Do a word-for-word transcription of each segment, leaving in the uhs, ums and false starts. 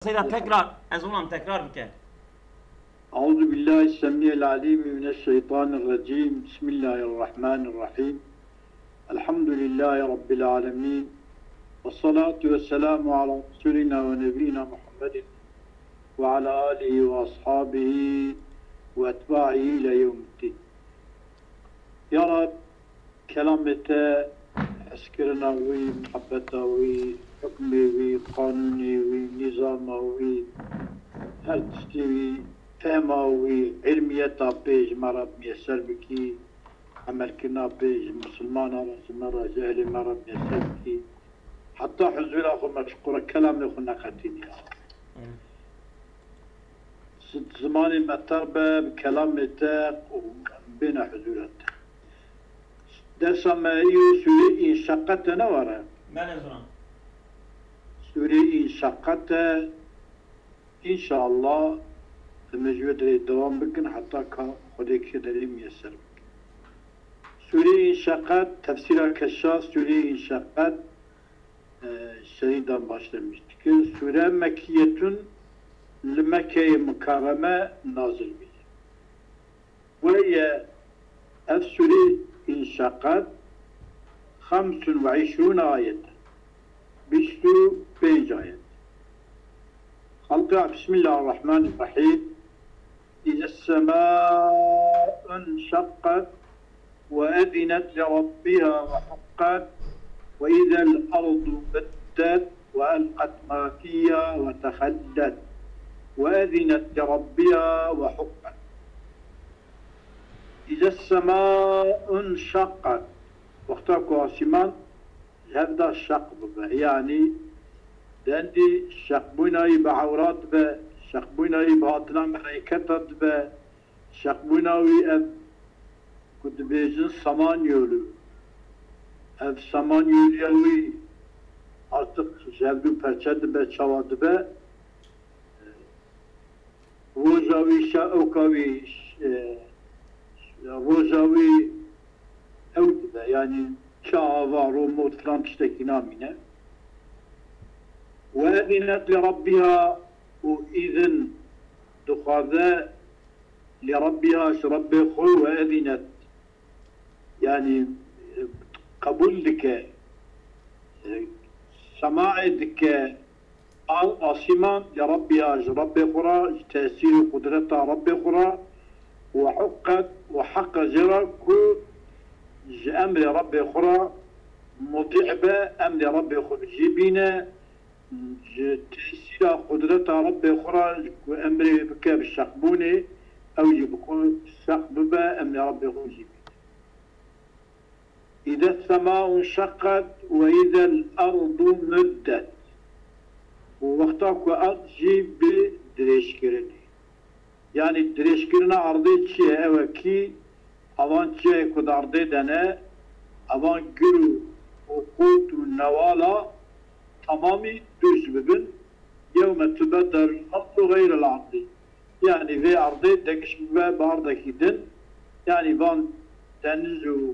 Seyda tekrar, ez olam tekrar bike. أعوذ بالله السميع العليم من الشيطان الرجيم. بسم الله الرحمن الرحيم. الحمد لله رب العالمين. والصلاة والسلام على رسولنا ونبينا محمد وعلى آله وأصحابه وأتباعه إلى يوم الدين. يا رب، kelamê te, hezkirina wî, muhebbeta wî, hukmê wî, qanûnê wî, nîzama wî, her tiştê wî, fehma wî, ilmiyeta pê ji me re miyeser bikî, emelkirina pê ji misilmana re, ji me re, ji ehlê me re miyeser bikî. Heta huzûra xwe me çiqûre kelamê xwe neqetînî. Amin. Zimanê me ter be, bi kelamê te û bêne huzûra te. Dersa me îro sûrê Înşeqete ne were? Belê ziran. Sûrê Înşeqete, înşallah, em ê ji wê derê dewam bikin, heta ka Xwedê kişê derê miyeser bike. Sûrê Înşeqet, tefsîra Keşşa, sûrê Înşeqet, e, serî dan başlemiş dikir. Sûre Mekkiyetun, li Mekkeyê Mukarreme nazil bî. Weye ev sûrê Înşeqet, xemsun ve îşrûne ayet. Bîst û pênc ayet. Xelqa, Bismillahirrahmanirrahim. إذا السماء انشقت وأذنت لربها وحقت وإذا الأرض مدت وألقت ما فيها وتخلت وأذنت لربها وحقت. إذا السماء انشقت. Wexta ku asîman ji hev de şeq bibe. Yanî dendî şeqbûna wî bi ewra dibe, şeqbûna wî bi hatina meleketa dibe, şeqbûna wî ev ku dibêjin Samanyolu. Ev Samanyoliya wî artık ji hevdû perçe dibe, çawa dibe? Roja wî şe-, ewka wî, e, roja wî ew dibe, yanî çi ava, ro, mot filan tiştekî namîne. Ve ezinet li Rabbiha, û îzin dixwaze li Rabbiha, ji Rebbê xwe, ve ezinet. Yanî, e, qebûl dike, e, semaê dike, al asîman li Rebbiha, ji Rebbê xwe re, ji tesîr û qudreta Rebbê xwe re, we huqqet, û heq e jê re ku ji emrê Rebbê xwe re mutî be, emrê Rebbê xwe bi cî bîne, ji tesîra qudreta Rebbê xwe re ku emrê wî bike bi şeqbûnê, ew jî bi xwe şeq bibe, emrê Rebbê xwe jî bîne. Îde sema înşeqet ve îzel erdu muddet. Û wexta ku erd jî bi dirêjkirinê. Yanî dirêjkirina erdê çi ye? Ew e kî, evan çiyayê ku di erdê de ne, evan gir û, û qût û newala temamî dûz bibin. Yewme tubeddel ardu xeyrel erdî. Yanî vê erdê degiş bibe bi erdekî din. Yanî van deniz û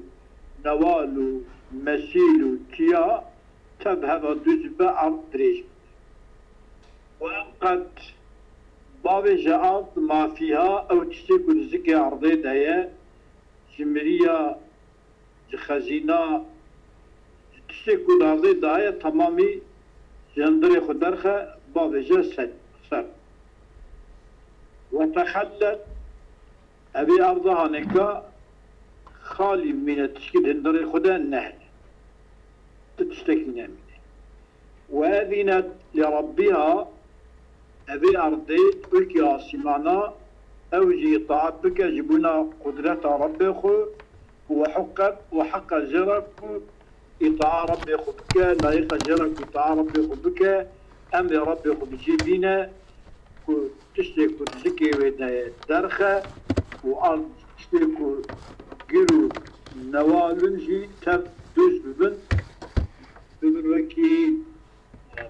newal û mesîl û çiya tev heva dûz bibe, erd dirêj bibe. Û enqet bavêje erd ma fîha, ew tiştê ku di zikê erdê de ye, ji miriya, ji xezîna, ji tiştê ku di erdê de heye temamî ji hundirê xwe derxe, bavêje ser, ser. Ve texellet, evê erda hanêka xalî bimîne, tişkî di hundirê xwe de nehêle. Ti tiştekî nemîne. Ve ezinet li Rebbiha, evê erdê, wekî asîmana, ew jî îtaet bike ji bona qudreta Rebbê xwe, û we huqqet, û heq e jê re ku îtaa Rebbê xwe bike, layiq e jê re ku îtaa Rebbê xwe bike, emrê Rebbê xwe bi cî bîne, ku tiştê ku di zikê wê de ye derxe, û an tiştê ku gir û newal in jî tev dûz bibin, bibin wekî, e,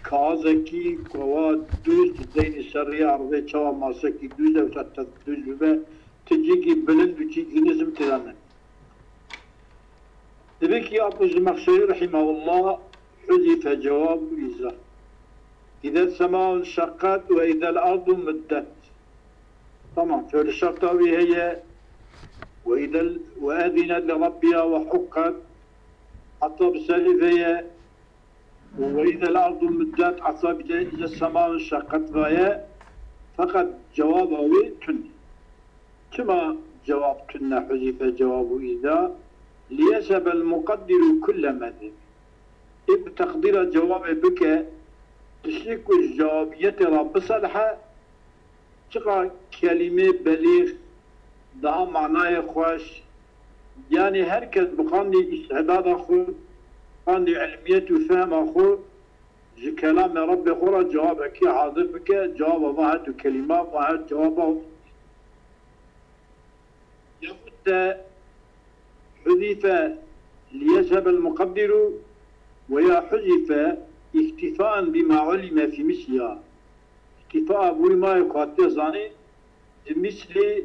kaxizekî ku ewa dûz dideynî ser rêya erdê, çawa masekî dûz e, wisa tev dûz bibe, ti cîkî bilind û cîkî nizm tê de ne. Divê kî Apo Zemexşerî rehîmehullah, Huzîfe cewab û îzah. إذا السماء انشقت وإذا الأرض مدت. Tamam, fiil şerta wî heye. Ve idel, ve ezinet li Rabbiha ve huqqet. Heta bi serî ve ye. Ve idel ardu muddet, heta bi de ize sema enşeqqet ve ye. Feqet cewaba wî tune. Çima cewab tune, huzife cewabu iza? Liyeshebel muqeddiru kulle mezheb. Ê ku teqdîra cewabê bike, tiştê ku ji cewabiyetê re biselhe, çiqa kelîmê belîx, daha manayê xweş, yanî her kes bi qandî îstîdada xwe, qandî ilmiyet û fehma xwe, ji kelamê Rebbê xwe re cewabekî hazir bike, cewaba va her du kelîma, va her cewaba Yaxud de huzife liyeshebel muqeddiru veya huzife iktifaen bima ulime fî misliha. Îktîfaa bi wî mayê ku hatiye zanîn, di mislî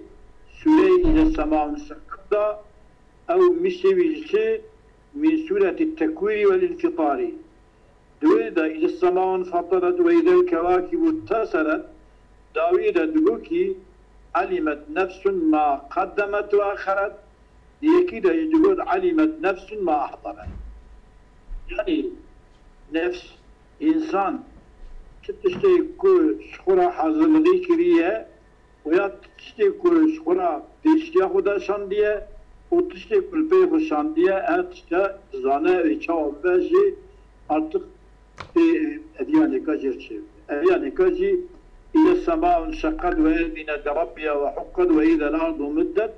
sûreyê îze sema enşeqqet de, ew mislî wî ji çi? Min sûretî tekwîrî wel înfîtarî. Di wê de îze sema enfetaret ve îzel kewakîbu teseret, dawiyê de digot kî alimet nefsun ma qeddemet ve axeret, di yekî de jî digot alimet nefsun ma ahdaret. Yanî nefs, însan, çi tiştê ku ji xwe re hazirlixî kiriye, û ya tiştê ku ji xwe re pêşiya xwe de şandiye û tiştê ku li pey xwe şandiye, her tişte dizane wê çawa bibe jî artık pê eviyanêka jê re çêbibe. Eviyanêka jî îze sema enşeqqet ve ezinet li Rebbiha ve huqqet ve îzel ardu muddet.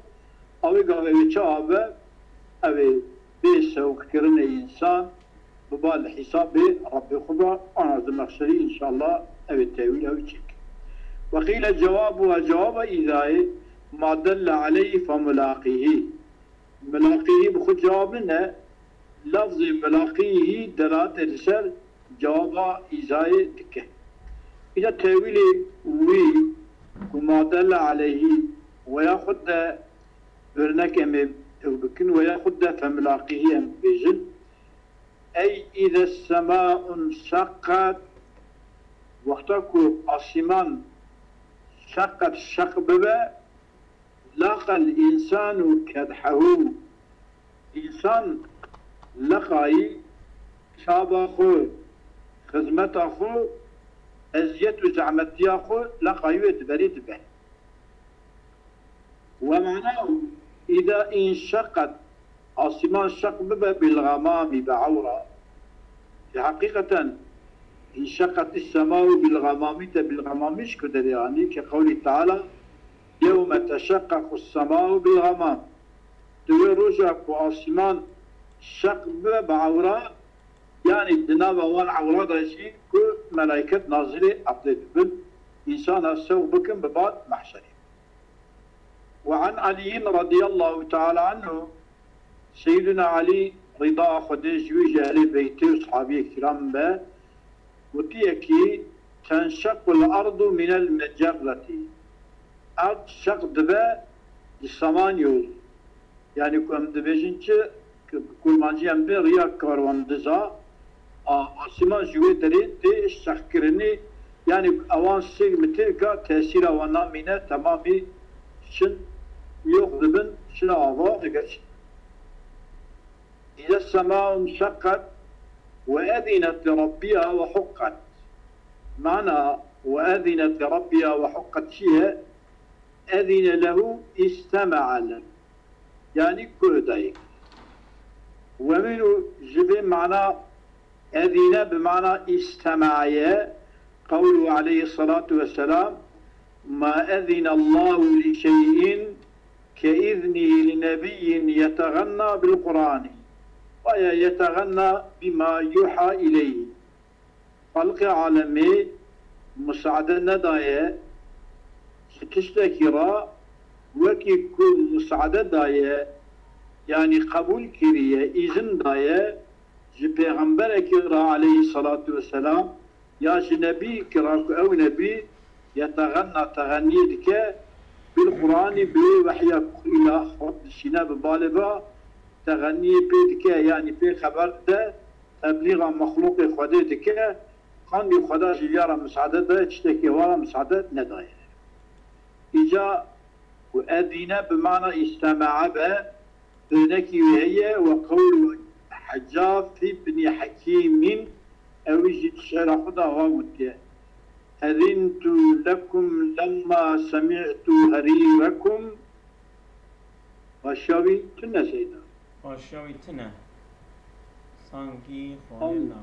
Ew ê gavê wê çawa be? Ew ê bê sewqkirinê însan biba li hîsabê Rebbê xwe ba, ana di mehşerî înşallah ew ê tewîl ew çêk. Ve qîle cewabuha, cewaba îzayê ma delle aleyhi fe mulaqîhî. Milaqîhî bi xwe cewab nine, lafzê milaqîhî delatê li ser cewaba îzayê dike. Îca tewîlê wî ku ma delle aleyhî ve yaxud de örnek em ê ew bikin ve yaxud de fe milaqîhî em bibêjin. Ey îze sema enşeqqet, wexta ku asîman şeqqet şeq bibe, laqel însanu kedhehu, însan leqayî çaba xwe, xizmeta xwe, eziyet û zehmetiya xwe leqayî wê di berê dibe. Ve mana îda înşeqet, asîman şeq bibe, bil gamamî, bi ewra. Lê heqîqeten înşeqet semau bil gamamî te bil gamamî ji ku derê anî ke qewlî Teala yewme teşeqqequ semau bil gamam. Di wê roja ku asîman şeq bibe bi ewra, yanî di nava wan ewra de jî ku melayket nazilê erdê dibin, însana sewq bikin bi bad mehşerê. Ve an Aliyyin radiyallahu teala anhu, Seyyidina Alî, rida Xwedê ji wî ji ehlê beytê û sahabiyê kiram be, gotiye kî, tenşequl ardu minel mecerretî. Erd şeq dibe li Samanyolu. Yanî ku em dibêjin çi, ku bi kurmancî em bê riya karwandiza, a, asîman ji wê derê tê şeqkirinê, yanî ewan sêr mitêrka tesîra wan namîne, temamî çin, yox dibin, çina ava digeşin. İze sema enşeqqet ve ezinet li Rabbiha ve huqqet. Mana ve ezinet li Rabbiha ve huqqet çi ye? Ezine lehu, istema'a lehu. Yanî guh dayê. Ve mînû ji vê mana ezine bi mana istema'a ye. Qewlu aleyhissalatu vesselam, ma ezine Allahu li şey'in ke iznihi li nebiyyin yeteganna bil Qur'ani. Ve ya yeteganna bima yuha ileyhi. Xaliqê alemê musaade nedaye ji tiştekî re, wekî ku musaade daye, yanî qebûl kiriye, îzin daye ji pêxemberekî re aleyhisselatu vesselam, ya ji nebîkî re ku ew nebî yeteganna, teganiyê dike, bil Qur'anî, bi wê wehya ku îlah Reb dişîne bi balê ve, teganiyê pê dike, yanî pê xeber dide, teblîxa mexlûqê Xwedê dike, Hangî Xweda ji viya re misade daye, tiştekî wan re misade nedaye. Îca ku edîne bi mana îsteme'e be, örnekî wê heye, we qewlu Hecaf ibnî Hekîmîn, ew jî di şi'ra xwe de wa gotiye, Edîntu lekum lemma semî'tu herîrekum. Başya wî tune Seyda. Başya wî tune. Sankî xwarin na.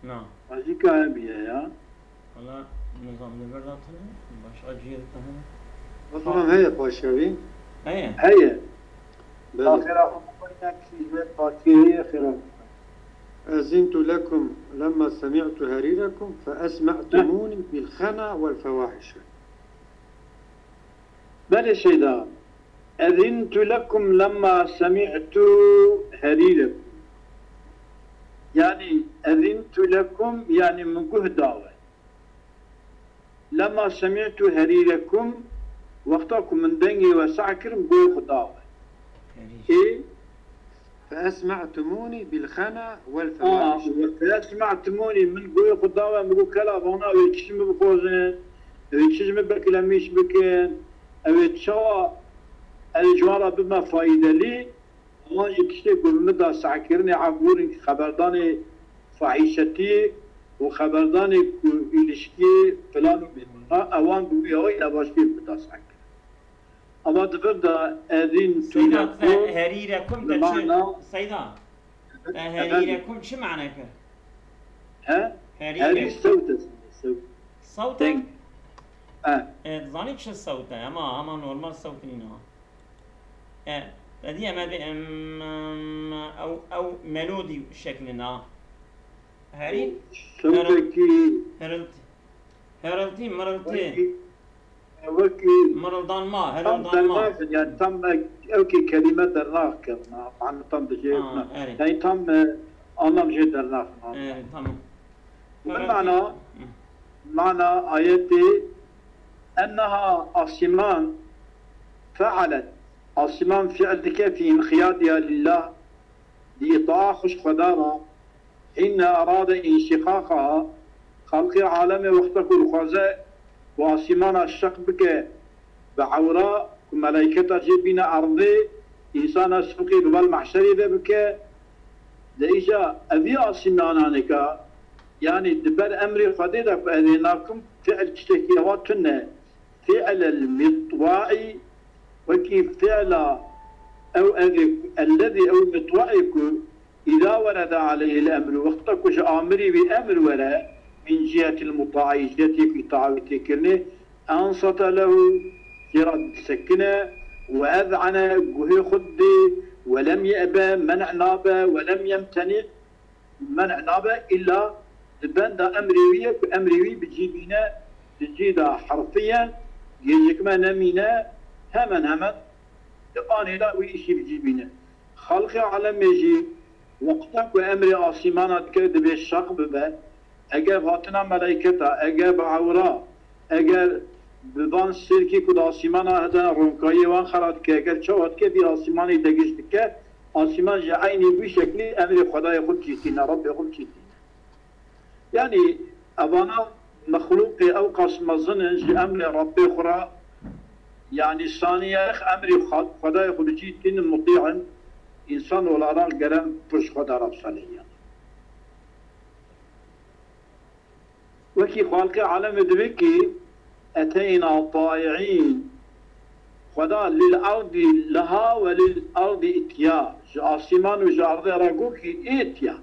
Na. Azîka ev ye ya. Wala nizam li vir de tune. Başka cihê de tune. Bakalım heye başya wî. Heye. Heye. Belê. Axira xwe nek şî ve partiye ye xira. Ezintu lekum lemma semi'tu herîrekum fe esme'tumûni bil xena wel fewahişe. Belê Seyda. Ezintu lekum lemma semi'tu herîrekum. Yani ezintu lekum, yani min guh da we. Lemma semi'tu herîrekum, wexta ku min dengê we seh kir, min guhê xwe da we. Herîr. Ê, Fe esme'tumûnî bil xena wel Aa, fewahîş. Fe esme'tumûnî, min guhê xwe da we, min got, kela vana wê çi ji min bixwazin, wê çi ji min beklemîş bikin, ew ê çawa ez ji wan re bibime faydelî, wan jî tiştê ku bi min da sehkirinê, efûrin, xeberdanê fahîşetiyê û xeberdanê ku îlişkiyê filan û bêmana, ewan bi wî awayî nebaştiyê bi min da sehkirin. Ama di vir de edîn tu Seyda, lekum te herîrekum te bi çi? Mana Seyda, te efendim, herîrekum çi mane kir? He? Herî Herîrek. Sewt e, sewt. Sewt e? Deng. He. E, zanî çi sewt e? Ama, ama normal sewt nîna. E, te dî em, em, em, ew, ew melodî şeklin a. Herî? Sewtekî. Heril-, heril-, Herıltî, mırıltı. Wekî, wekî Mırıldanma, tam herıldanma. Dernaxin, yani tam me-, ew ki kelîme dernax kirina, yani tam dije, Ha, erê. Yani tam, e, anlam jê dernaxin, anlam. Erê, tamam. Min Herıltî. Mana, Hı. Mana ayetê, enneha asiman fealet, asiman fiil dike fî inqiyadiha lillah, di îtaa xwe ji Xweda re, Hîne erade înşîqaqa, xelqê alemê wexta ku dixwaze ku asîmana şeq bike bi ewra, ku melayketa jê bîne erdê, însana şeqî bi val mehşerê de bike, de îja evî asîmananêka, yanî di ber emrê Xwedê de ku ez ê nakim, fiil tiştekî hewa tune. Fi'lel mitwa'i, wekî fi'la ew evê, ellezî ew mitwa'i ku îza werede aleyhil emru, wexta ku ji amirî wî emir were, min cihetil muta'i, cihetê ku îtaa wî tê kirinê, ensete lehu, jê re disekine, we ez'ene, guhê xwe didê, we lem ye'be, men'e nabe, we lem yemteni', Men'e nabe, îlla di benda emrê wî ye ku emrê wî bi cî bîne, di cî de herfiyen, gecikme nemîne, hemen hemen di anê de wî îşî bi cî bîne. Xelqê alemê jî wexta ku emrê asîmana dike, divê şeq bibe, eger hatina meleyketa, eger bi ewra, eger bi van sirkî ku di asîmana hede ronkayiyê wan xera dike, eger çawa dike, vî asîmanê degiş dike, asîman jî eynî wî şeklî emrê Xwedayê xwe bi cî tîne, Rebbê xwe bi cî tîne. Yanî evana mexlûqê ew qas mezin in ji emrê Rebbê xwe re, yanî saniyex emrê Xwe-, Xwedayê xwe bi cî tînin, mutî in, însan olarak gere pişt Xweda re bisalê yan. Wekî xalqê alemê divê ki eteyna taîîn. Xweda lil erdî leha we lil erdî îtya. Ji asîman û ji erdê re got ki êtya.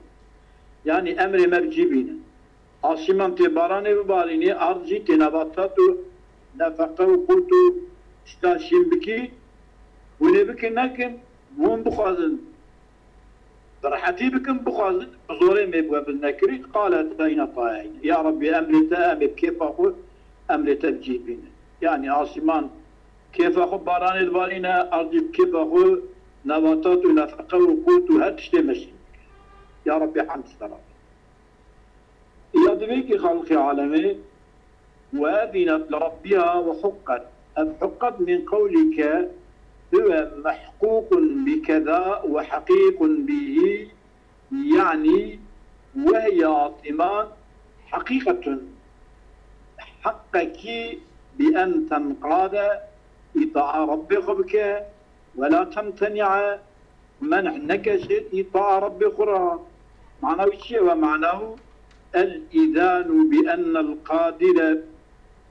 Yanî emrê me bi cî bînin. Asîman tê baranê bibarînê, erd jî tê nebatat û nefeqe û qût û tişta şîn bikî. Hûn ê bikin nekin, hûn bixwazin. Bi rehetî bikin, bixwazin bi zorê me bi we bin nekirî, qale eteyna taîîn. Ya Rebbî, emrê te, em ê bi kêfa xwe emrê te bi cî bînin. Yanî asîman kêfa xwe baranê dibarîne, erdî bi kêfa xwe nebatat û nefeqe û qût û her tiştê meşîn dike. Ya Rebbî, hemd ji te re be. Ya divê ki xelqê alemê وأذنت لربها وحقت. Ev حقت من قولك هو محقوق بكذا وحقيق به، يعني وهي asîman حقيقة، heqekî, bi en tenqade, îtaa Rebbê xwe bike, we la temteni'a, men'e neke ji îtaa Rebbê xwe re. Mana wî çi ye? Ve manahu el-îdanu bi ennel qadire,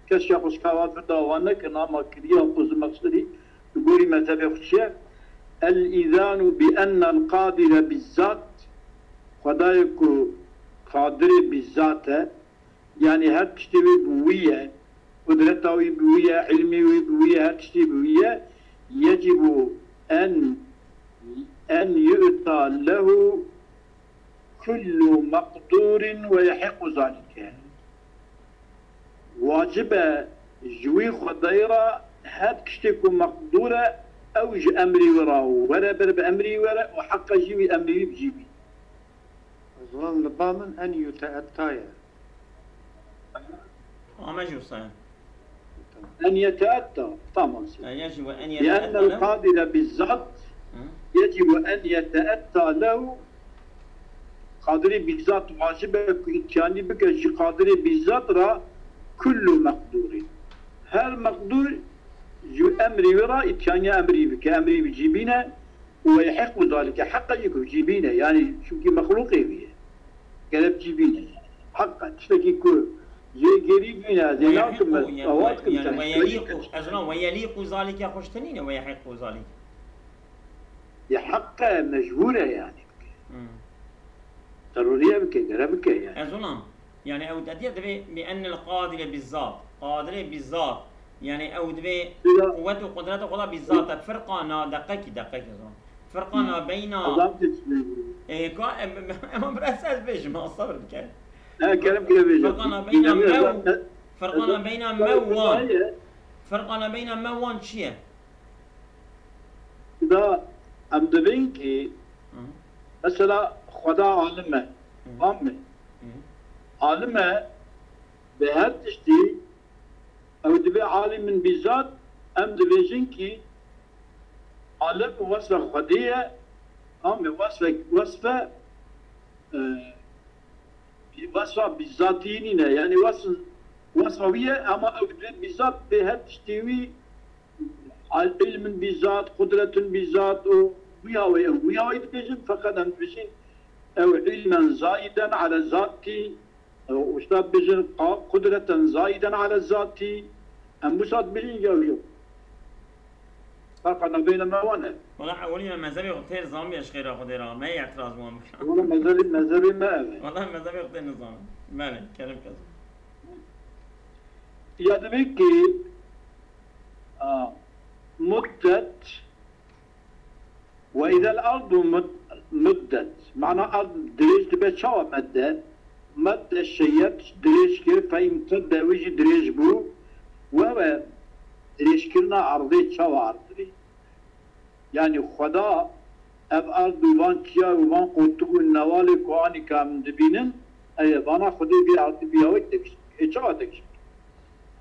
keşke xwişka wan vir dawa nekin, ama kiriya xwe ji meqsedî li gorî mezhebê xwe çi ye? El-îdanu bi ennel qadire bizzat, Xwedayê ku qadirê bizzat e, yanî her tiştê wî bi wî ye, qudreta wî bi wî ye, ilmê wî bi wî ye, her tiştê bi wî ye, yecibu en, en yu'ta lehu kullu meqdurin ve yehiqu zalike. Wacib e ji wî Xwedayê re her tiştê ku meqdûr e, ew ji emrî wî re were ber bi emrî were û heqe jî wî emrî wî bi cî bî. Zilam li ba min en yuteetta ye. Ame jî wisa ye. En yeteetta. Tamam. E, ya jî ve en Li'ennel yeteetta lehu. Qadire bizzat Hı? yecibu en yeteetta lehu. Qadirê bizzat wacib e ku îtyanî bike ji qadirê bizzat re kullu meqdûrî. Her meqdûr ji emrî wî re îtyanî emrî bike, emrî bi cî bîne. Û yehiqu zalike, heqe jî ku cî bîne, yanî çunkî mexlûqê wî ye. Gerek cî bîne. Heqe, tiştekî ku jê gerî bîne, ez ê Ve nakim, yehiqu, ez yani, awa ve, dikim, yani, sen ve şöyle yeliqu, ez ona ve yeliqu zalike xweş tenîne, ve yehiqu zalike. Ya heqe, mecbûr e yani. Hmm. Zerûriye bike, gere bike yani. Ez ona. Yani ew dediye divê bi ennel qadire bizzat. Qadire bizzat. Yani ew divê Bila- quwwet û qudreta xwe da bizzat e. Firqa na deqekî, deqekî zon. Firqa na beyna Azam tiştine. E, ka, em, em, em, biraz ez bêjim, ha, sabir bike. He, kerem kire bêjim. Firqa na beyna mew, firqa na beyna mew wan. Firqa na beyna mew wan çi ye? Da em dibin ki Hı. mesela Xweda alim e. Hı. Tamam mı? Hı. Alim e, bi her tiştî ew dibe alimin bizzat, em dibêjin ki alim wesfe Xwedê ye, tamam mı? Wesfe, wesfe, e, wesfa bizzatî nîne. Yani wesf, wesfa wî ye, ama ew dibe bizzat bê her tiştî wî Al-, ilmin bizzat, qudretin bizzat û wî awê, wî awê dibêjin, feqet em dibêjin, ew ilmen zaiden ala zati, ew usta dibêjin, qa-, qudreten zaiden ala zati, em wisa dibêjin, ya, ya. Ferqa navbeyne me wan e. Wala ewilî me mezhebê xwe têr zanbî, ez xêra Xwedê re, me yê etiraz wan bikim. Wala mezhebê, mezhebê me ev e. Wala mezhebê xwe têr nizanim. Belê, kerem kes. Ya dibê ki, A, muddet. Ve izel ardu mud-, muddet. Mana ard dirêj dibe çawa medde? Medde şeyyet dirêj kir, fe imtedde wî jî dirêj bû. Ve ve dirêjkirina ardê çawa ard dibê? Yanî Xweda ev erd û van çiya û van qoltuk û newalê ku anîka em dibînin, eye vana Xwedê vî erdî vî awê tekişt. Ê çawa tekişt?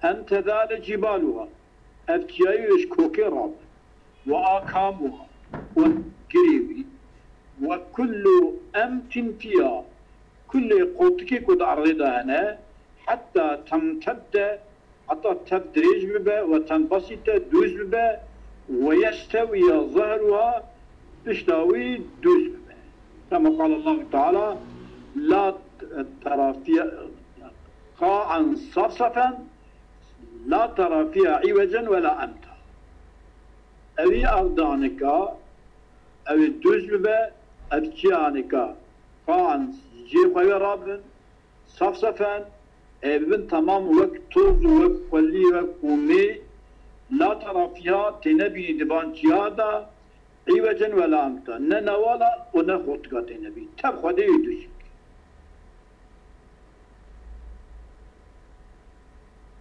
En tezale cibaluha. Ev çiyayê ji kokê rabin. Ve akamuha. Û girê wî. Ve kullu emtin fiha. Kulê qoltikê ku di erdê de hene, heta temtedde, heta tev dirêj bibe, ve tenbesite dûz bibe, ve yestewiya zehruha, pişta wî dûz bibe. Kema qal Allahu Teala, la tera fiha qa'an safsafen, la tera fiha iwecen ve la emta. Evî ardanika, ew ê dûz bibe, ev çiyanika qa'an cihê xwe wê rabin, safsafen, ê bibin temam wek toz û wek xwelî, wek ûmê, la tera fiha, tê nebînî di van çiya de, îwecen ve la emta, ne newala û ne xortika tê nebînî. Tev Xwedê yê dûjik.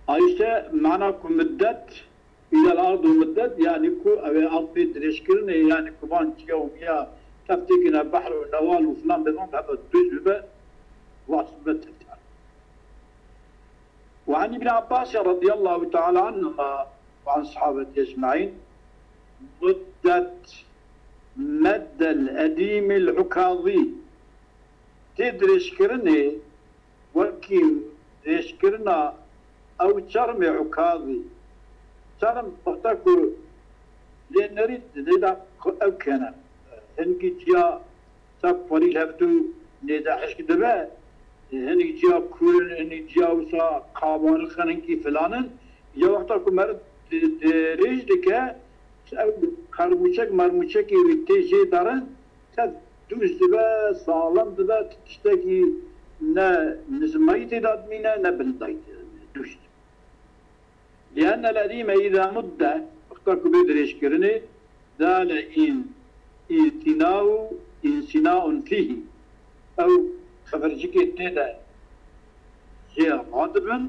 A işte mana ku middet, îzel ardu middet, yanî ku ew ê ard bê dirêjkirinê, yanî ku van çiya û miya tev têkine behr û newal û filan bê van hebe dûz bibe, rast bibe tev. وعن ابن عباس رضي الله تعالى عنهما وعن الصحابة أجمعين مدة مد الأديم العكاظي. Tê dirêjkirinê Wekî rêjkirina ew çermê ukazî. Çerm wexta ku lê nerî di dê de ku ew kene. Hingî ciya çak parî hevdû nêze hişk dibe. Hingî ciya kûr in, hingî ciya wisa qabanixin, hingî filan in. Ya wexta ku meriv di, di rêj dike, ew qermûçek mermûçekê wî tê jê derin, tev dûz dibe, saxlem dibe, tu tiştekî ne nizmayî tê de dimîne, ne bilindayî tê de dimîne. Dûz dibe. لأن الأديم إذا مد, wexta ku bê dirêjkirinê, زال إن, انثناء, انثناء فيه. Ew xefercikê tê de jê radibin,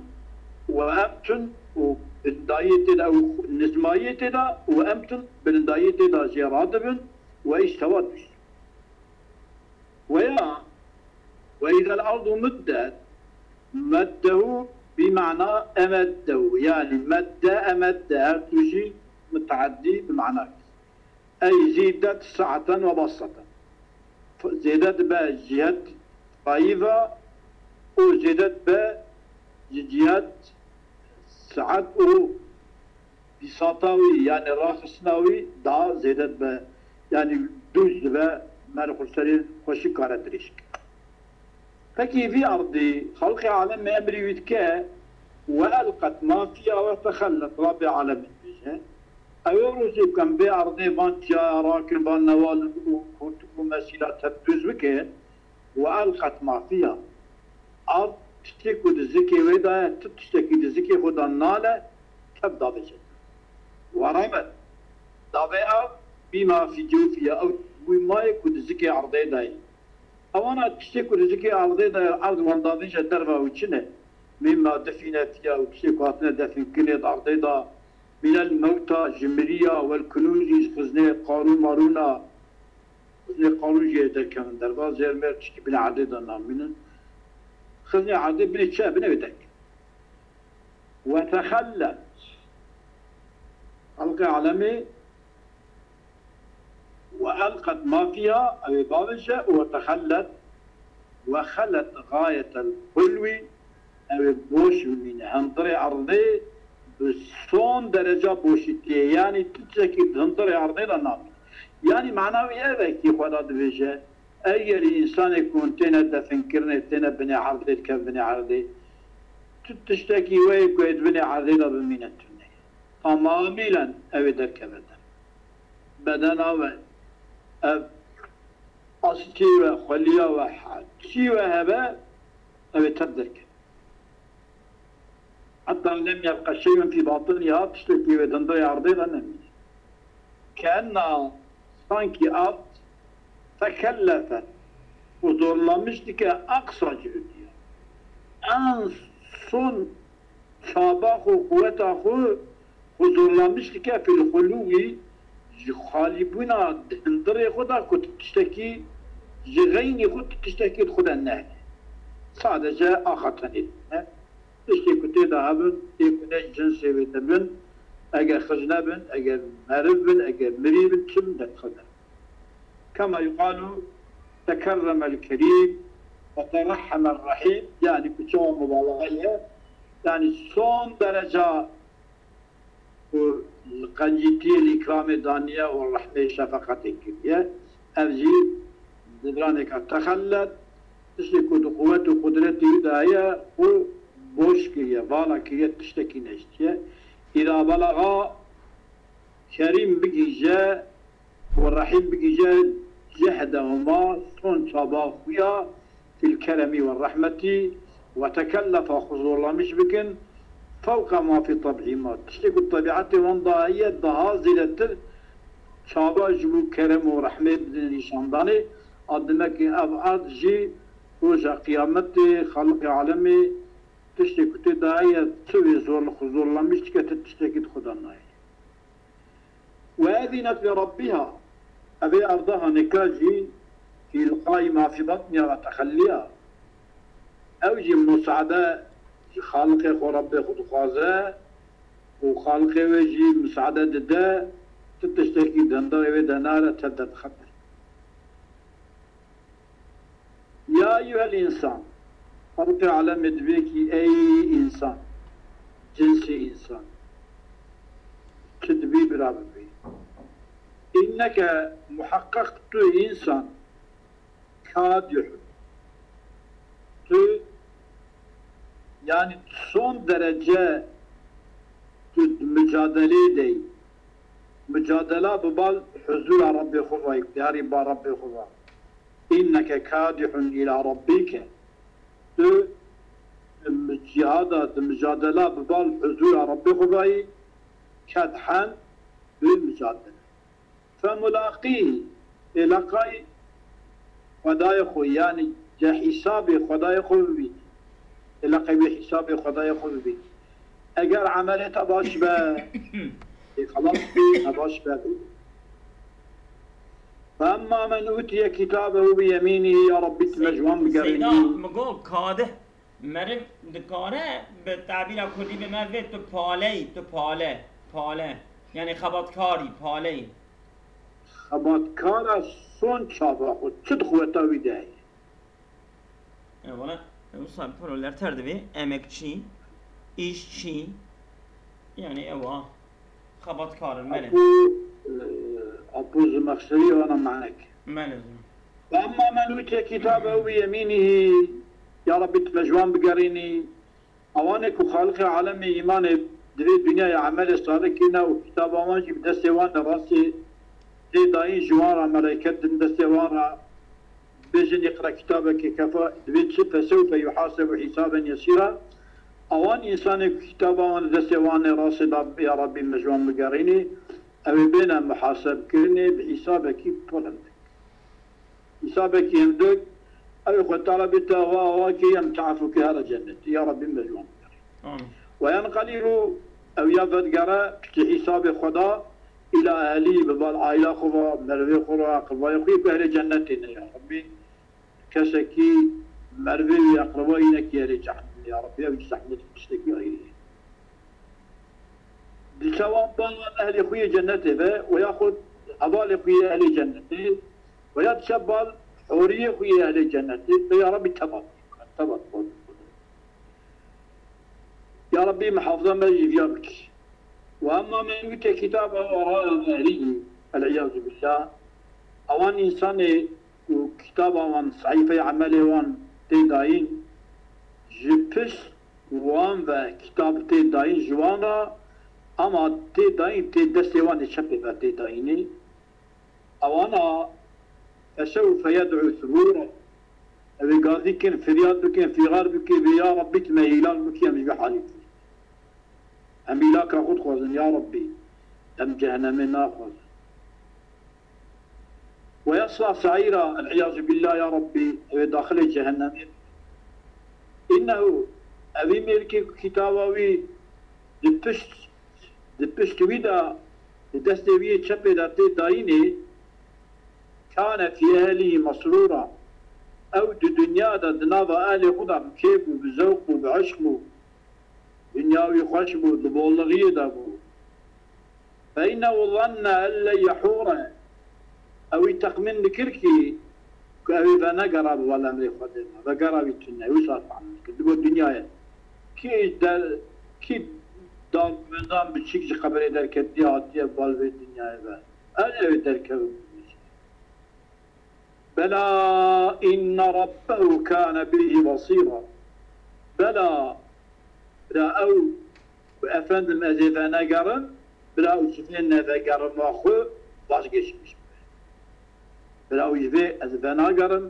وأمت, û bilindayiyê tê de, ew nizmayiyê tê de, وأمت, bilindayiyê tê de jê radibin, وإستوى, dûz. Weya, وإذا الأرض مدت, مده بمعنى أمده, yanî medde, emedde, her du jî mutaeddî bi mana. أي زيدت سعة وبسطة. Zêde dibe cihet fayî ve û zêde dibe ji cihet saet û bîsata wî, yanî raxistina wî daha zêde dibe, yanî dûz dibe, merxurserê xweşik kare dirêj. Pekî vî erdî, xelqê alemê emrî wî dike, وألقت ما فيها وتخلت, Rabbê alemê dibêje. Ew ê rojê ku em vê erdê van çiyaya rakin, van newal û kurtik û mesîla tev dûz bikin, وألقت ما فيها. Erd tiştê ku di zikê wê de ye, tu tiştekî di zikê xwe de nale, tev davêje. ورمت, davê ew, بما في جوفها, ew wî mayê ku di zikê erdê de ye. Ewana tiştê ku di zikê erdê de ye, erd wan davêje derva wî çi ne? مما دفن فيها, ew tiştê ku hatine definkirinê di erdê de, من الموتى, ji miriya, والكنوز, ji xiznê, Qarûn Marûna, xiznê Qarûn jî ê derkevin derva, zêr mêr tiştî binê erdê de namînin. Xiznê erdê binê çi ye? Binê wê derkevin. وتخلت, xelqê alemê, وألقت ما فيها, ew ê bavêje, وتخلت, وخلت غاية الخلو, ew ê boş bimîne. Hundirê erdê bi son dereca boşî tê ye. Yanî tu tiştekî di hundirê erdê de namîne. Yanî mana wî ev e kî Xweda dibêje, ew yerî însanê ku hûn têne definkirinê, têne binê erdê, dikevin binê erdê. Tu tiştekî wê ye ku ê di binê erdê de bimîne tune. Tamamîlen ew ê derkeve der. Bedena we, ev askê we, xweliya we, he-, çî we hebe, ew ê tev derkeve. حتى لم يبق شيء في باطنها, tiştekî wê di hundirê erdê de nemîne. كأنها, sankî erd, تكلفت, huzurlamiş dike, أقصى جهدها. En son çaba xwe, quweta xwe huzurlamiş dike في الخلو, ji xalîbûna di hundirê xwe de ku tu tiştekî ji xeynî xwe, tu tiştekî di xwe de nehêle. Sadece axa tenê dibîne. Tiştê ku tê de hebin, tê ku ne ji cinsê wê de bin, eger xizne bin, eger meriv bin, eger mirî bin, çi bin, derdixe der. كما يقال تكرم الكريم وترحم الرحيم, yanî ku çawa mubalaxa ye, yanî son dereca ku li qencîtiyê li îkramê daniye û rehmê şefeqetê kiriye. Ev jî di biranêka تخلت, tiştê ku di quwet û qudretê wî de heye, xwe boş kiriye, vala kiriye, tiştekî neştiye. إذا بلغ, Kerîm bigihîje û Rehîm bigihîje جهدهما, son çaba xwe ya في الكرم والرحمة, وتكلفا, xwe zorlamiş bikin, فوق ما في طبعهما, tiştê ku tebîetê wan de heye, daha zêdetir çaba ji bo kerem û rehmê bidin nîşandanê. A, demek ki ev erd jî roja qiyametê, xelqê alemê, tiştê ku tê de heye, tu wê zor, xwe zorlamiş dike, tu tiştekî di xwe de nayê. وأذنت لربها, ev ê erda hanêka jî في إلقاء ما في بطنها وتخليها. Ew jî musade ji Xaliqê xwe, Rebbê xwe dixwaze û Xaliqê wê jî musade dide, tu tiştekî di hundirê wê de nare, tev derdixe der. يا أيها الإنسان, Xalqê alemê dibê kî ey însan, cinsê însan, çi dibî bira bibî. Înneke muheqeq tu însan, kadihun. Tu, yanî son derece tu di micadeleyê de yî. Micadela bi bal huzura Rabbê xwe ve, yarî ba Rabbê xwe ve. Înneke kadihun îla rabbîke. Tu di cihada, di micadela bi bal huzura Rabbê xwe ve yî, kedhen bi micadele. Femulaqîhî, ê leqay Xwedayê xwe, yanî ce hîsabê Xwedayê xwe bibînî. Ê leqay wê hîsabê Xwedayê xwe bibînî. Eger emelê te baş be, ê xelas bî, ne baş be. Ve emma men utiye kitabehu bi yemînî, ya Rebbî tu me ji wan bigerînî. Seyda, min got kadih. Meriv dikare bi tabîra kurdî bê me vê tu paleyî, tu pale, pale. Yanî xebatkarî, paleyî. Xebatkara son çava xwe, çi di xweta wî de heye? E, wala, wisa piro lerter dibê, emekçî, îşçî, yanî ewa. Xebatkar in, belê. Apo, e, Apo Zimexşerî wana manek. Belê. Ve emma men utiye kitabehu bi yemînîhî, ya Rebbî tu me ji wan bigerînî. Ewanê ku Xaliqê alemê îmanê di vê dinyayê emelê salih kirine û kitaba wan jî bi destê wan de rastê tê dayîn ji wan re, meleyket din destê wan re, bêjin iqra kitabeke kefa, divê çi, fesewfe yuhasebu hisaben yesîra. Ewan însanê ku kitaba wan di destê wan ê rastê da, ya Rabbî me ji wan bigerînî, ew ê bêne muhasebkirinê bi hîsabekî pir hindik. Hîsabekî hindik, ew ê xwe tala bê te awa awa kê em teafû kê here cennetê. Ya Rabbî me ji wan bigerînî. Amîn. Ve yenqelîbu, ew ya vedigere piştî hîsabê xwe da, îla ehlî, bi bal aîla xwe ve, merivê xwe re, aqilbayê xwe yê ku ehlê cennetê ne ya Rabbî. Kesekî merivê wî aqilbayî nekî ehlê cehennimê ya Rabbî, ew jî zehmet tiştekî ayrî ye. Diçe wan bal wan ehlê xwe yê cennetê ve, û yaxud hevalê xwe yê ehlê cennetê, û ya diçe bal hûriyê xwe yê ehlê cennetê, ve ya Rabbî tebat, tebat. Ya Rabbî, mihafiza me ji viya bikî. Ve emma men utiye kitabehu wera'a zehrîhî, el-îyazu billah, ewan însanê ku kitaba wan, sehîfeyê emelê wan tê dayîn, ji pişt wan ve kitab tê dayîn ji wan re, ama tê dayîn tê destê wan ê çepê ve tê dayînê. Ewana fesewfe yed'u subûra. Ew ê gazî kin, firyad bikin, fîxar bikin, bê ya Rabbî tu me hîlak bikî, em ji vê halî bibînin. Em hîlaka xwe dixwazin, ya Rabbî. Em cehennemê naxwazin. Ve yesla saîra, el-îyazu billah, ya Rabbî, ew ê daxilê cehennemê bibînin. Înnehu, evî mêrikê ku kitaba wî di pişt Di pişt wî de, di destê wî yê çepê de tê dayînê, kane fî ehlîhî mesrûra. Ew di dinya de di nava ehlê xwe de bi kêf bû, bi zewq bû, bi eşq bû. Dinya wî xweş bû, di bolixiyê de bû. Fe înnehu zenne en len yehûre. Ew î texmîn dikir kî ku ew ê venegera bi vala emrê Xwedê ve, vegera wî tune, wisa fehmî kir. Digot dinyayê. Kî der, kî dar û mendan biçîk ji qeberê derketiye hatiye bal vê dinyayê ve. Ez ew ê derkevim. Bela inne rabbehu kane bihî basîra. Bela, bira ew Ku efendim ez ê venegerim, bira ew ji vê nevegerima xwe vazgeçmiş bibe. Bira ew ji vê ez venagerim,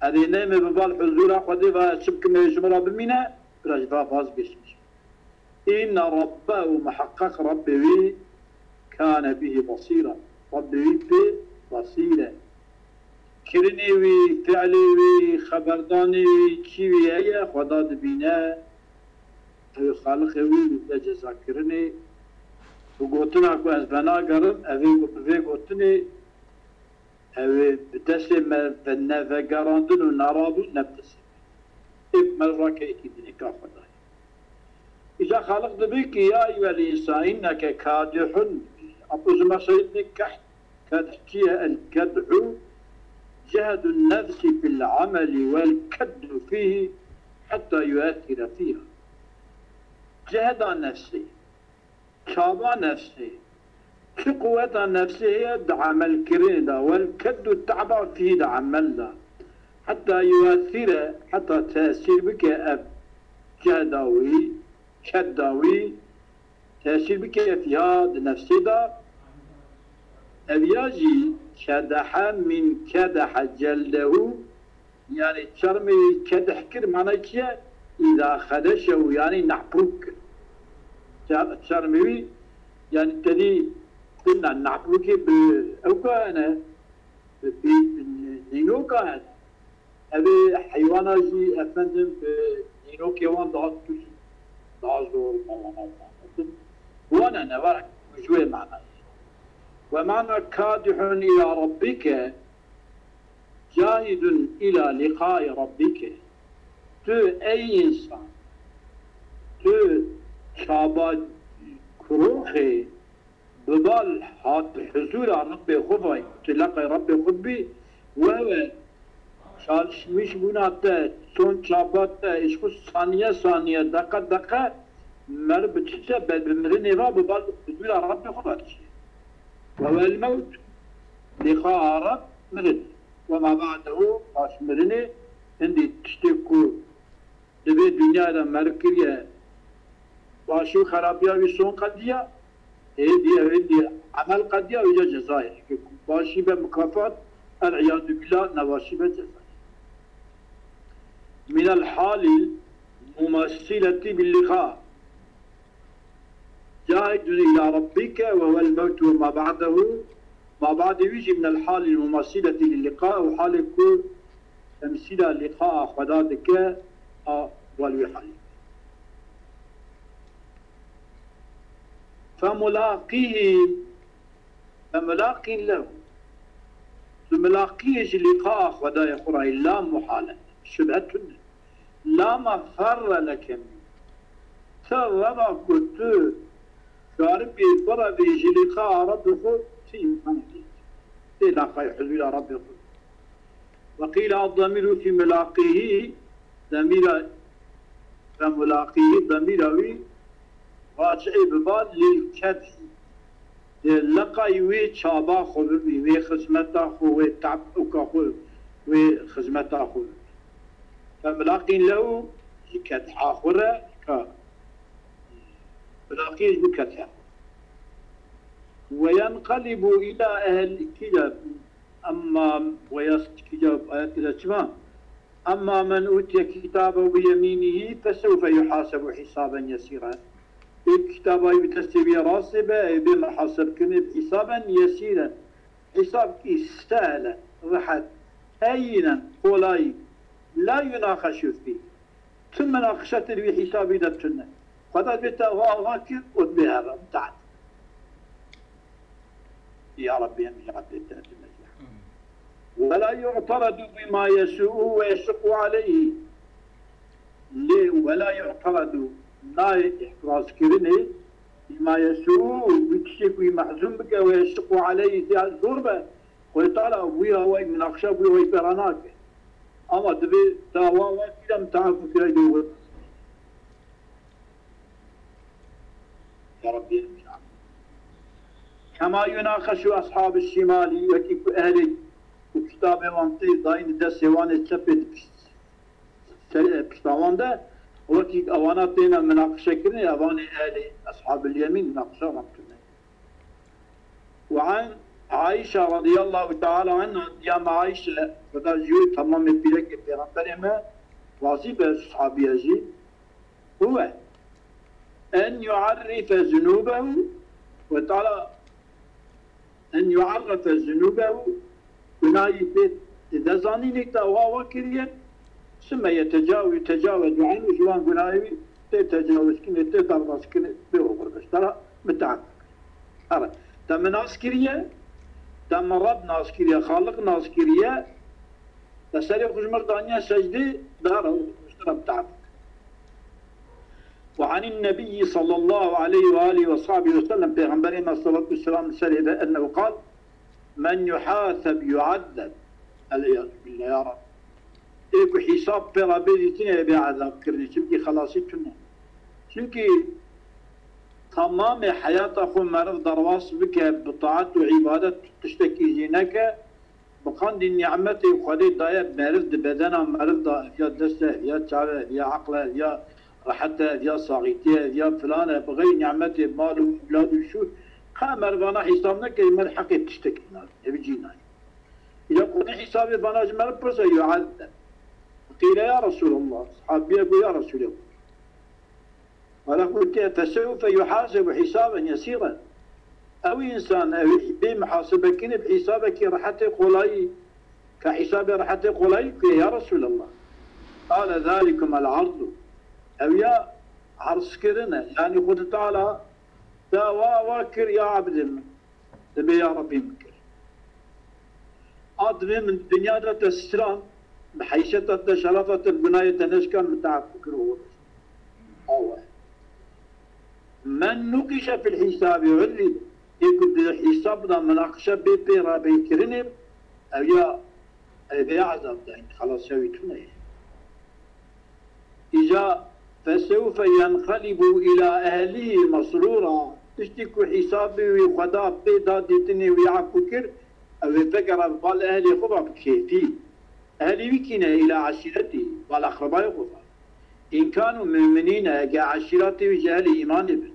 ez ê neyme bi bal huzura Xwedê ve ez çi bikim ê ji min re bimîne, bira ji va vazgeçmiş bibe. Înne rabbehu, miheqeq Rabbê wî, kane bihî basîra. Rabbê wî pê basîr e. Kirinê wî, fiilê wî, xeberdanê wî, çî wî heye, Xweda dibîne. Ew ê Xaliqê wî bide cezakirinê. Bi gotina ku ez venagerim, ev ê bi vê gotinê, ew ê bi destê me ve nevegerandin û nerabûn ne bi destê me. Ê bi me rakeyekî dinê ka Xwedayê. Îca Xaliq dibê ki, ya eyyuhel însan inneke kadihun. Apo Zimexşerî dibê kehd, kedh çi ye? El kedhu cehdu nefsî fil ameli vel kedhu fîhî heta yuethîre fîha. Cehda nefsê, çaba nefsê, çi quweta nefsê heye di emelkirinê de, wel keddu te'ba fî di emel de, heta yuethîre, heta tesîr bike ev cehda wî, kedda wî, tesîr bike fîha di nefsê de, ev ya jî kedehe min kedehe celdehu, yanî çermê wî kedeh kir, manay çi ye? Îza xedeşehu, yanî nehpûk kir. Çer-, çermê wî, yanî tedî dina nehpûkê bi ewka hene, bi, bi, bi nînoka hene. Ev ê heywana jî efendim bi nînokê wan daha tûj, daha zor, wan e, ne were ji wê manayê. Ve mana kadihun ila rabbike, cahidun ila liqai rabbike. Tu ey însan, tu çaba kuroxê bi bal hat huzûra Rebbê xwe vay, tu leqay Rebbê xwe bî, we we çalışmiş bûna te, son çaba te, ji xwe saniye saniye, deqe deqe, mer bi çi te be, bi mirinê ve bi bal huzûra Rebbê xwe ve dişî. Ve wel mewt, liqaa Reb, mirin. Ve ma ba'dehu, paş mirinê, hindî tiştê ku Di vê dinyayê de meriv kiriye, başî û xerapiya wî son qediya, êdî ew êdî emel qediya, wîca cezayê. Başî be mukafat, el iyadu billah, nebaşî be cezayê. Minel halil mumassileti bil liqa. Cahidun ila rabbike ve huvel mewtu ve ma ba'dehu. Ma ba'dê wî jî minel halil mumasileti lil liqa, û halê ku temsîla liqaa Xweda dike, a wal wî halî. Femulaqîhî, femulaqîn lehu. Tu mulaqiyê ji liqaa Xwedayê xwe re yî, la muhale. Şibhe tune. La meferre leke min. Ti reba ku tu karibî birevî ji lîqa Rebî xwe, ti îmkanê tê. Tê laqayê huzûra Rebî xwe. Ve qîle ad-damîru fî mulaqîhî, demîra, ve mulaqîhî, demîra wî raci'ê biba lil kedhî. Dê leqay wê çaba xwe bibî, wê xizmeta xwe, wê te'bûka xwe, wê xizmeta xwe bibî. Femilaqîn lehu, ji kedha xwe re, ka milaqî ji bo kedha xwe. Ve yenqelibu ila ehl-, kî de, emma ve yas-, kî de ayet de çima? Emma men utiye kitabehu bi yemînihî fesewfe yuhasebu hisaben yesîra. Ê kitaba wî bi destê wî rastê be, ê bê muhasebkirinê bi hisaben yesîren. Hîsabkî sehel e, rehet, heyînen, kolayî. La yunaxeşu fî. Ti minaqişe tê di wî hîsabî de tune. Xweda dibê te ava ava kir û dibê here, mutaat. Ya Rabbi, em ya Rabbi, te tune. Ve la yu'teradu bima yesu'u ve yeşuqqu aleyhi. Lê ve la yu'teradu, nayê îtirazkirinê, bima yesu'u, wî tiştê ku wî mehzûn bike, ve yeşuqqu aleyhi, ziya zor be. Xwedê Teala wî awayî minaqişa wî awayî pêra nake. Ama divê dawaya wî re mutaafû kirayî dê. Ya Rabbi, ya Rabbi. Kema yunaxeşu ashabî şimalî, wekî ku ehlê ku kitabê wan tê dayîn di destê wan ê çepê di pişt, ser, pişta wan de, wekî ewana têne minaqişe kirinê, evanê ehlê ashabil yemîn minaqişa wan kirine. Ve an Aîşe radiyallahu teala anha, diya me Aîşe, Xweda ji wê temamê pîrekê Pêxemberê me razî be, sahabiye jî, huwe en yu'errife zunûbehu, Xweda Teala en yu'errife zunûbehu, gunahî pê dide zanînê te awa awa kiriye, sümme yetecawe-, yetecawezu anhu, ji wan gunahê wî tê tecawizkirinê, tê derbazkirinê, bê oxir be. Ji te re mitaaf. Here, te min nas kiriye, te min Reb nas kiriye, Xaliq nas kiriye, te serê xwe ji min re daniye secdê, de here oxir be, ji te re mitaaf. Ve anin nebiyyi sallallahu aleyhi ve alihi ve sahbihi ve sellem, Pêxemberê me salatu selam li serê be, ennehu qal, men yuhaseb yuazzeb. El iyazu billah, ya Rab. Ê ku hîsab pê re bê dîtinê ê bê ezabkirinê. Çimkî xelasî tune. Çimkî temamê heyata xwe meriv derbas bike bi taet û îbadet, tiştekî jî neke, bi qandî nîmetê Xwedê daye meriv di bedena meriv de, ev ya dest e, ev ya çav e, ev ya eql e, ev ya rehet e, ev ya saxîtî ye, ev ya filan e, bi xeyrî nîmetê mal û ewlad û şûr, qe merivana hîsab neke, ji me re heqê tiştekî nayê, ev cî nayê. Îca Xwedê hîsabê vana ji me re pirse, yuhaseb. Qîle ya Resûlallah, sahabiye got, ya Resûlê Xwedê. Wala gotiye, fesewfe yuhasebu hisaben yesîren. Ew însan, ew bê muhasebekirî bi hîsabekî rehetê qolayî, ka hîsabê rehetê qolayî ku ye, ya Resûlallah. Qale, zalikumel ardu. Ew ya erzkirin e. Yanî Xwedê Teala te wa, wa kir, ya ebdê min. Dibê ya Rebbî min kir. A divê min di dinya de te strand, bi heyseta te, şerefa te, bi gunahê te neşkan, min te efû kir û hûr. Awe. Men nukîşe fil hîsabî urrî, ê ku di hîsab de minaqişe bê pê rabêkirinê, ew ya, ew bê ezab de, xelas ya wî tune ye. Îca fesewfe yenqelibu îla ehlî mesrûra. Piştî ku hîsabê wî Xweda pê da dîtinê wî efû kir, ew ê vegere bal ehlê xwe ve bi kêfî. Ehlê wî kî ne? Îla eşîretî, bal eqrebayê xwe ve. În kanu mu'minîne, ege eşîretê wî ji ehlê îmanê bin.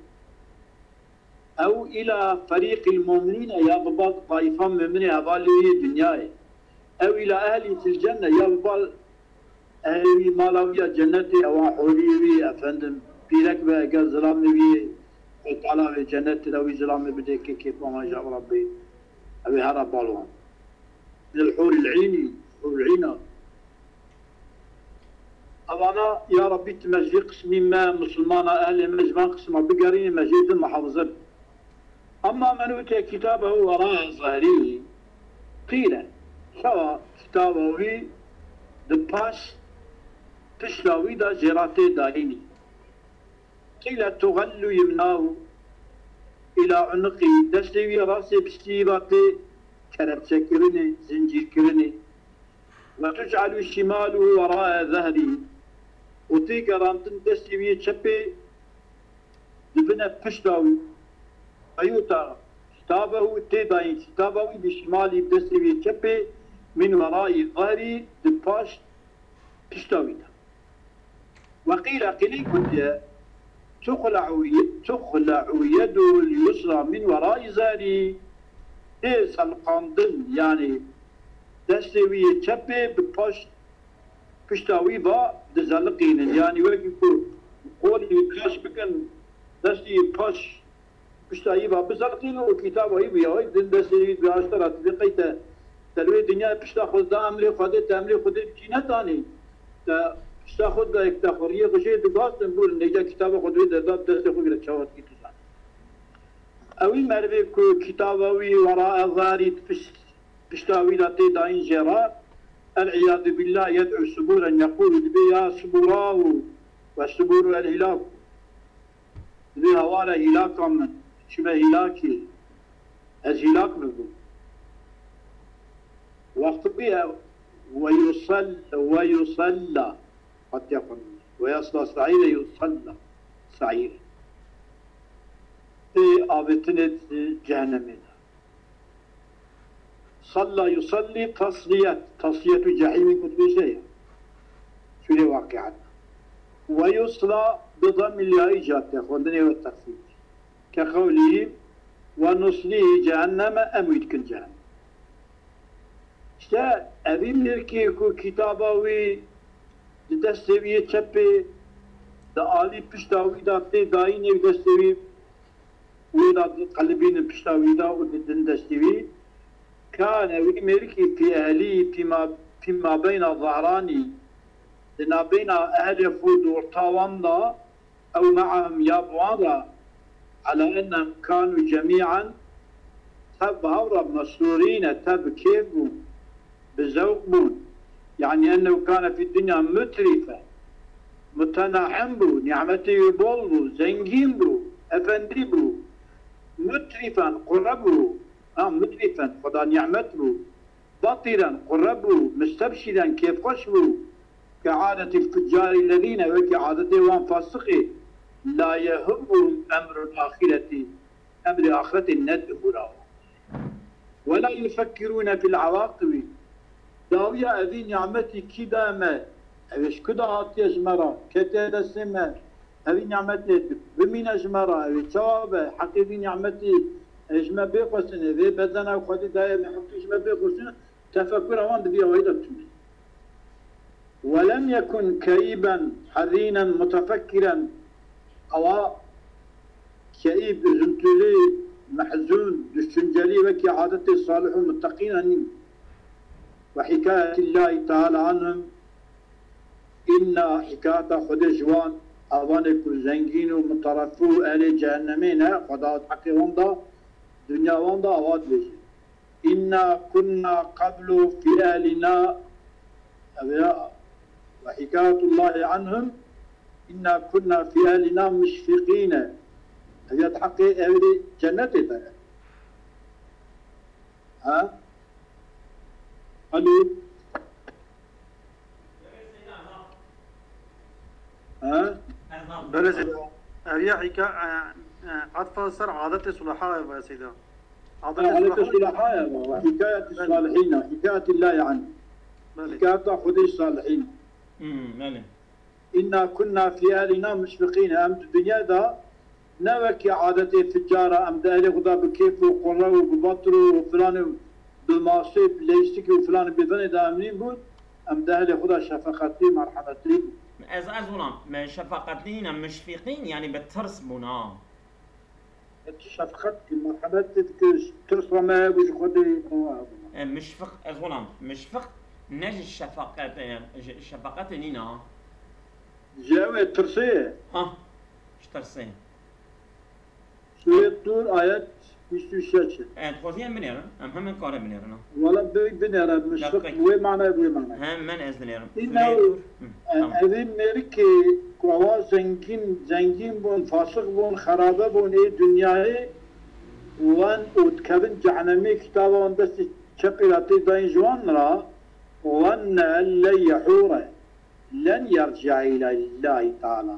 Ew îla ferîqîl mu'minîne, ya bi bal tayîfa mu'minê hevalê wî yê dinyayê. Ew îla ehlî fil cenne, ya bi bal ehlê wî mala wî ya cennetê, ewa hûrî wî, efendim, pîrek be, eger zilamê wî yê, Xwedê Teala wê cennetê de wî zilamê bide, kê kêfa me ji ew re bê. Ew ê here bal wan. Minel hûrîl în, hûrîl îna. Evana, ya Rebbî, tu me ji vî qismî me, misilmana, ehlê me ji van qisma bigerînî, me jê din muhafize bin. Emma men utiye kitabehu werae zehrî, qîle, çawa kitaba wî di paş pişta wî de jê re tê dayînî. Qîle tuxellu yimnahu îla unuqî, destê wî rastê piştî wî ve tê kelepçekirinê, zincîrkirinê. Ve tuc'elu şimaluhu werae zehrî, û tê gerandin destê wî yê çepê dibine pişta wî. Ve yu'ta kitabehu, tê dayîn kitaba wî, bi şimalî, bi destê wî yê çepê, min weraî zehrî, di paş pişta wî de. Ve qîle, qîlê gotiye, tuxle'u, tuxle'u yedul yusra min weraî zehrî, tê selqandin, yanî destê wî yê çepê bi paş pişta wî va dizeliqînin. Yanî wekî ku qolî wî kaş bikin, destê wî paş pişta wî va bizeliqînin û kitaba wî bi yawayî din destê wî bi aştera dibê qey te, te li wê dinyayê pişta xwe da emrê Xwedê, te emrê Xwedê bi cî nedanî. Te pişta xwe dayik te xwe riyê xwe jê digastin, bûrin neyde kitaba xwe di wê derda bi destê xwe gire çawa dikî tu zanî. Ewî merivê ku kitaba wî werae zehrî pişt, pişta wî de tê dayîn jê re, el-îyadu billah, yed'u subûren yeqûlu, dibê ya subûrahu, ve subûru el-hîlak. Dibê heware hîlaka min, çi be hîlakî, ez hîlak bibim. Wextî bûye, ve yusel-, ve yusella, hatiye xwe min. Ve yasla saîre yusella saîre. Tê avêtinê di cehennemê de. Salla yusallî tasliyet. Tasliyetu cehîmî ku dibêje ye. Sûrê Waqiat. Ve yusla bi dammil yayî jate xwendinê we tefsîr. Ke qewlî ve nuslî cehenneme em wî dikin cehennem. Îşte evî mirkê ku kitaba wî di destê wî yê çepê di alî pişta wî de tê dayînê û destê wî wê de diqelibînin pişta wî de û didin destê wî. Kane wî mêrikî fî ehlî fîma, fîma beyna zahranî, di nabeyna ehlê xwe û di orta wan de, ew me'ahum ya bi wan re, ala ennem kanu cemî'an, tev bi hev re mesrûrîne, tev bi kêf bûn, bi zewq bûn. Yanî ennehu kane fî dinya mutrîfe, mutenaim bû, nîmetê wî bol bû, zengîn bû, efendî bû. Mutrîfen, qure bû. Ha, mutrîfen, xweda nîmet bû. Batîren, qure bû, mistebşîren, kêfxweş bû. كعادة الفجار الذين, wekî adetê wan fasiqê, لا يهمهم أمر الآخرة, emrê axretê ne di bûra wan. ولا يفكرون في العواقب, dawiya evî nîmetî kî daye me, ev ê ji ku de hatiye ji me re, ketiye destê me, evî nîmetê bimîne ji me re, ev ê çawa be, heqê vî nîmetî, e, ji me bê xwestin, vê bedena Xwedê daye me, heqî ji me bê xwestin, tefekura wan di vî awayî de tune. ولم يكن كئيبا حزينا متفكرا, awa keîb, üzüntülü, mehzûn, düşünceli, wekî adetê salih û muteqîna nîn. وحكاية الله تعالى عنهم, inna, hikayeta Xwedê ji wan, avanê ku zengîn û muterefî û ehlê cehennemê ne, Xweda heqê wan da, dinya wan da, awa dibêje. إنا كنا قبل في أهلنا, ev ya, وحكاية الله عنهم, إنا كنا في أهلنا مشفقين. Ev ya di heqê ehlê cennetê de ye. Ha? Alo? Ha? Belê, ev ya hika-, e, e, atfa ser adetê sulaha ye, Seyda. Adetê, adetê sulaha ye, hikayetê salihîn, hikayetê la yani. Belê. Hikayeta Xwedê salihîn. Hmm, belê. إنا كنا في أهلنا مشفقين. Em di dinya de ne wekî adetê ficara, em di ehlê xwe de bi kêf û qurre û bi batir û filan û bi masê, bi leyistikî û filan û bêvenê de em nîn bûn, em di ehlê xwe de şefeqetlî, merhemetlî bûn. Ez, ez olam, me şefeqetlî ne, muşfîqîn, yani bi tirs bûn, ha. Ti şefqet dikir, merhemet dikir, tirs re me hebû ji Xwedê, ewa hebû. E, muşfiq, ez olam, muşfiq ne ji şefaqet, e, ji şefaqetê nîna. Ji ew ê tirsê ye. Ha, ji tirsê. Sûrê Tur, ayet bîst û şeş. E, dixwazî em binêrin, em hemen kare binêrin, ha. Wala bi-, binêre, muşfiq, bi wê manayê, bi wê manayê. Hem men ez dinêrim. Sûrê Tur. Hı, e, tamam. Evî mêrikê ku ewa zengîn, zengîn bûn, fasiq bûn, xerabe bûn ê dinyayê, wan û dikevin cehenemê, kitaba wan destê çepê re tê dayîn ji wan re, wan ne en len yehûre. Len yerci'a ila Lillahi Teala.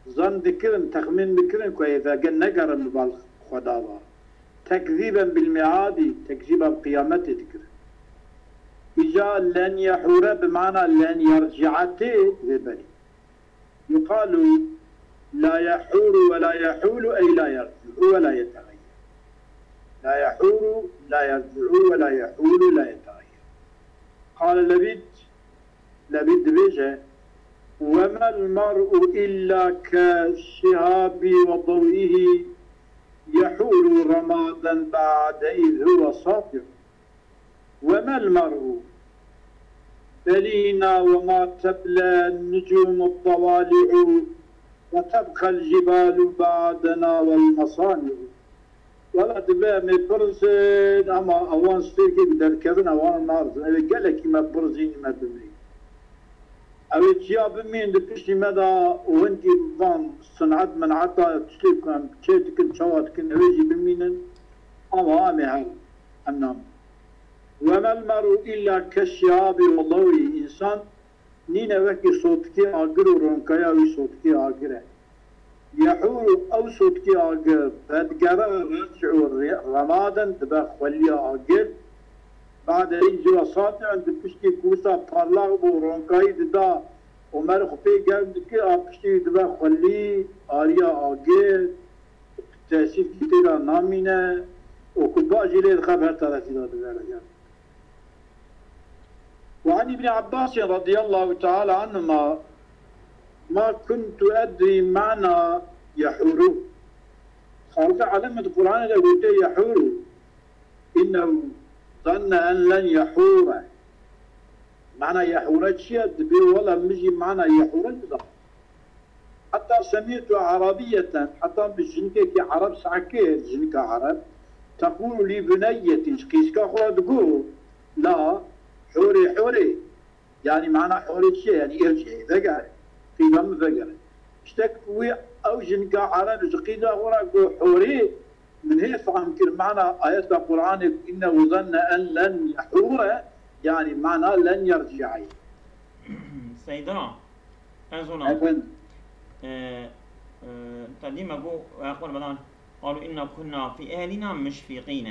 Zan dikirin, texmîn dikirin ku ê vege negerin li bal Xweda ve. Tekzîben bil miadî, tekzîba bi qiyametê dikirin. Îca len yehûre bi mana len yerci'a tê, vê berî. Yuqalu la yehûru ve la yehûlu ey la yerci'u ve la yetegeyyer. La yehûru, la yerci'u ve la yehûlu, la yetegeyyer. Qale Lebîd, Lebîd dibêje, "Ve mel mer'u illa ke şihabi ve dew'ihi yehûru remaden ba'de iz huve sati'u. Ve mel mer'u belîna ve ma teble nucumu tewali'u ve tebqel cibalu ba'dena vel mesani'u." Wela dibe em ê birizin, ama ewan stêrkê bi derkevin, ewan narizin. Ew ê gelekî me birizînî me bimrî. Ew ê çiya bimîn di piştî me de û hindî van sinet mineta tiştê ku em çê dikin, çawa dikin, ew ê jî bimînin. Ama em ê herin, em namînin. Ve mel mer'u illa keşşihabi ve dew'i. Însan nîne wekî sotikê agir û ronkaya wî sotikê agir e. Yehûru, ew sotikê agir vedigere reç'u re-, remaden, dibe xweliya agir. Ba'de iz huve sati'un, di piştî ku wisa parlaq bû, ronkayî dida û merê xwe pê germ dikir, a piştî wî dibe xwelî, ariya agir, tesîrkî tê de namîne û ku ba jî lê dixe bi her terefî de dibe. Ve an Îbnî Ebbasî radîyallahu teala anhuma, ma kuntu edrî mana yehûru. Xalqê elem di Qur'anê de gote yehûru. Înnehu zanne en len yehûre. Mana yehûre çi ye? Dibê wela min jî mana yehûre nizanim. Heta semîtu e'rabiyeten, heta min jinikekî ereb seh kir, jinika ereb, teqûlu lî buneyyetin, ji qîzka xwe re digot, la, hûrê, hûrê. Yanî mana hûrê çi ye? Yanî irci'î, vegere. Qîza min vegere. Tiştek wî ew jinika ereb ji qîza xwe re got hûrê, min hê fehm kir mana ayeta Qur'anê ku innehu zanne en len yehûre, yanî mana len yerci'e. Seyda, ez ona. Efendim. Ee, e, te dîme got, e, Qurbanan, قالوا إنا كنا في أهلنا مشفقين.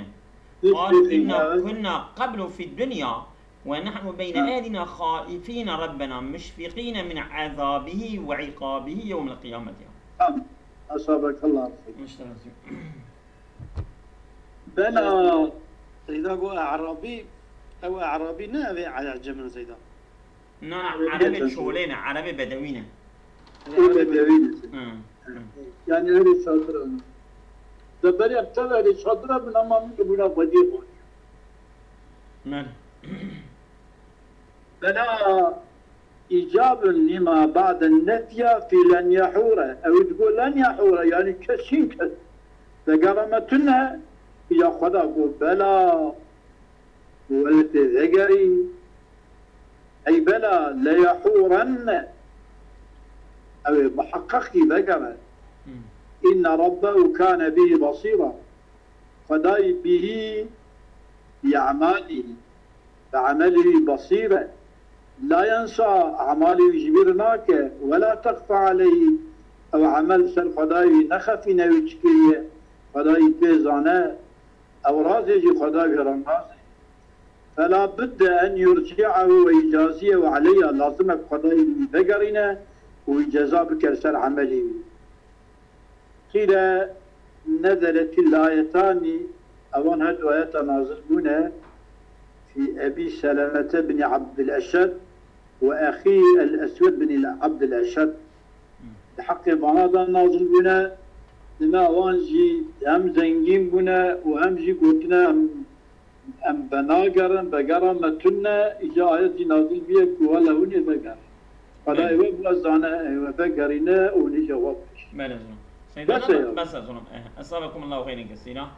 Biz قالوا bildiğin إنا ya. كنا قبل في الدنيا ونحن بين Ha. أهلنا خائفين ربنا مشفقين من عذابه وعقابه يوم القيامة. Tamam. Asabakallah. İşte, Bela. Seyda got E'rabî, ew E'rabî ne, ev ê Ecem in Seyda. Na, na, Evet, Erebê evet. Çolê ne, Erebê Bedewî ne. O bedewî. Hı, hı. Yani öyle çadır alın. Da beri aptal öyle çadır alın ama mümkün buna badiye koy. Men. Bela icabun lima ba'den nefya fi len yahura. Ew digo len yahura, yani kesin kes. Vegera me tune, ya Xweda go bela, welatê vegerî. Ey bela, le yahurenne. Ew ê muheqqeqî vegere. Hı. Inne rabbehu kane bihi basîra. Xwedayî bihi, bi e'malî, bi emelî wî basîr e. La yensa, e'malî wî ji bîr nake. Wela texfa aleyhî, ew emel ser Xwedayî wî nexefîne, wî çi kiriye, Xwedayî pê zane. Ew razê jî Xwedayî wî re naze. Fela budde en yurci'ehu ve yucaziyehu aleyha, lazim e Xwedayî wî vegerîne û wî ceza bike ser emelî wî. Qîle nezelet il ayetanî, evan her du ayeta nazil bûne, fî Ebî Selemete binî Abdil Eşed ve exî el Eswed binî Abdil Eşed. Di heqê vana de nazil bûne, dime evan jî hem zengîn bûne û hem jî gotine em, em venagerin, vegera me tune, îca ayet jî nazil bûye ku wele hûn ê vegerin. Xwedayê we bi we zane, ê we vegerîne û hûn îca we bikişîne. Belê, zonom. Seyda, Bes e ya. Bes e, zonom. Eh, Esabekumullahu xeyren kesîra.